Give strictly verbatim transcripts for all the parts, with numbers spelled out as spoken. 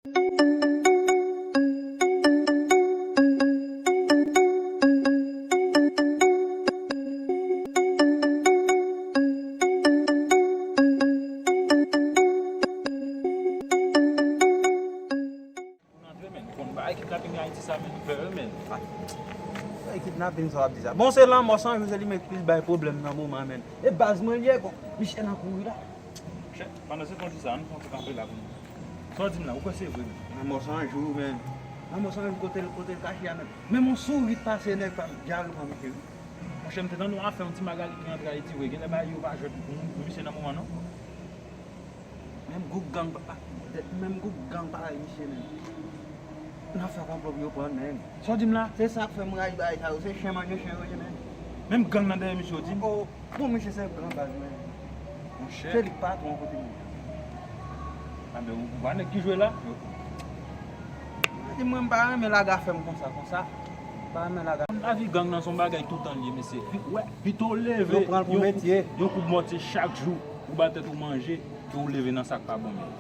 Moun antre, men. Ou konn bagay kidnaping Ayiti sa, men. Pè, men. Bagay kidnaping sa w ap di sa. Bon, se Lanmò San Jou, se li menm ki plis bay pwoblèm nan moman, men. E baz mwen li ye, bon. Misye nan kouri la. Chè, pandan se tan w di sa, ann fè yon ti kanpe la pou nou. Sa w di m la, ou kwè se vre, men? Lanmò San Jou, men. Lanmò San Jou, kote l, kote l kache a, men. Menm yon sourit pase, nèg pa m, dyare pran misye, wi. Monchè, m te tande yon afè, yon ti Magali ki rantre Ayiti vre. Genlè bagay yo pa jwèt pou, pou misye nan moman, non. Menm gwoup gang pa, pa, menm gwoup gang pa lage misye menm. N ap fè konplo pou yo pran l menm. Sa w di m la? Se sa k fè m rayi bagay sa yo. Se chen manje chen yo ye menm. Menm gang nan dèyè misye, w di m? Oh, bon, misye se gang baz menm. Monchè. Se li k patwon kote m ye. Anben, ou pa nèg ki jwe la? Yo. Mwen di mwen, m pa renmen lage afè m konsa, konsa. M pa renmen lage afè m. Lavi gang nan se yon bagay toutan l ye, mesye. Pi, wè, pito w leve. Yo pran l pou metye. Yon kout mòtye chak jou. Ou ba tèt ou manje, ke ou leve nan sa k pa bon menm.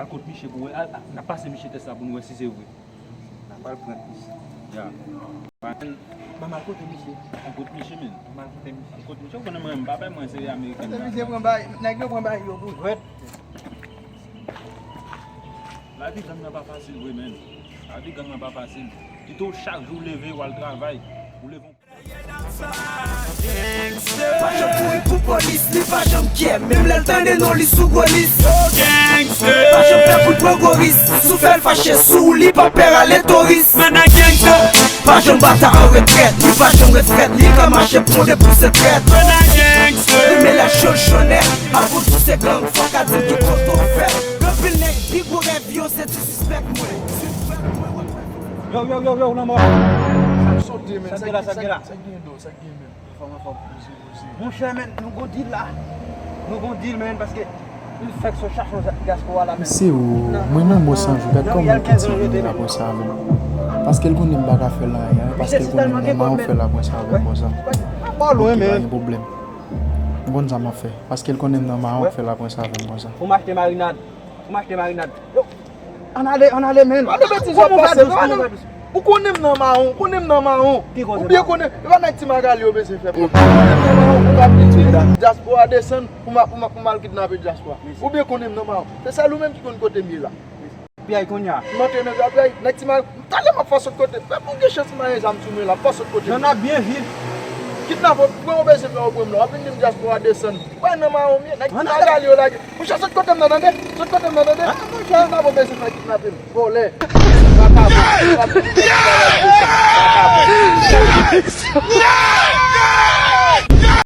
Al kot misye pou wè, al, al, n a pase misye tès la pou nou wè si se vre. N a pral prank misye. Ya. Ban m al kote misye. Al kot misye, men. Ban m al kote misye. Al kot misye, ou konnen mwen, m pa bay mwen, se ameriken. Kote misye pran bay, nèg yo pran bay yo pou jwèt. Lavi gang nan pa fasil vre, men. Lavi gang nan pa fasil. Pito w chak jou w leve, w al travay. Ou leve Pa janm kouri pou polis, li pa janm kyè. Menm lè l tande non, li sou gwo lis. Pa janm pè pou l pran gwo ris. Si w fè l fache sou ou, li pa pè rale touris. Pa janm bata an retrèt, li pa janm ret frèt. Li ka mache pwonde pou se trèt. Li men la chol chonè, avan tou se gang, fò ka di l ki kote w fèt. Anpil nèg pi gwo rèv yo, se ti sispèk mwen. Yo, yo, yo, yo, Lanmò. Sa k sote, men. Sa k gen la, sa k gen la. Sa k gen do, sa k gen menm. Anfòm, anfòm. Poze, poze. Monchè, men, nou gon deal la. Nou gon deal, men, paske li fèk sot chache yon dyaspora la, men. Se ou, mwen Lanmò San Jou, gad kòman l kontinye apre sa, men. Paske l konnen m pa ka fè l anyen, paske l konnen m nan mayon fè l apre sa avè m konsa. Pa lwen, men. Pa gen pwoblèm. M konn sa m ap fè. Paske l konnen m nan mayon fè l apre sa avè m konsa. Pou m achte marinad. Pou m achte marinad. Yo, ann ale, ann ale, men. Pa de betiz w ap pase, non, non. Ou konnen m nan mawon, ou konnen m nan mawon. Ou byen konnen, e pa nèg Ti Magali yo bezwen fè pwoblèm. Ou konnen m nan mawon, pou m ap di dyaspora desann, pou m a, pou m a, pou m al kidnape dyaspora. Ou byen konnen m nan mawon. Se sèl ou menm ki konn kote m ye la. Pyay kounye a. M antre nan pyay, nèg Ti Magali, talè m ap fè sot kote. Fè pou gen chans m gen zam sou mwen la, fè sot kote. Jan n ap byen viv. Kidnapè, pran ou bezwen fè ou pran m la. W ap vin di m dyaspora desann. Ou wè nan mawon m ye, nèg Ti Magali yo lage. Monchè, sot kote m nan, tande? Sot kote m nan, tande? Kidnapè bezwen fè kidnape m. Vòlè. Vakabon.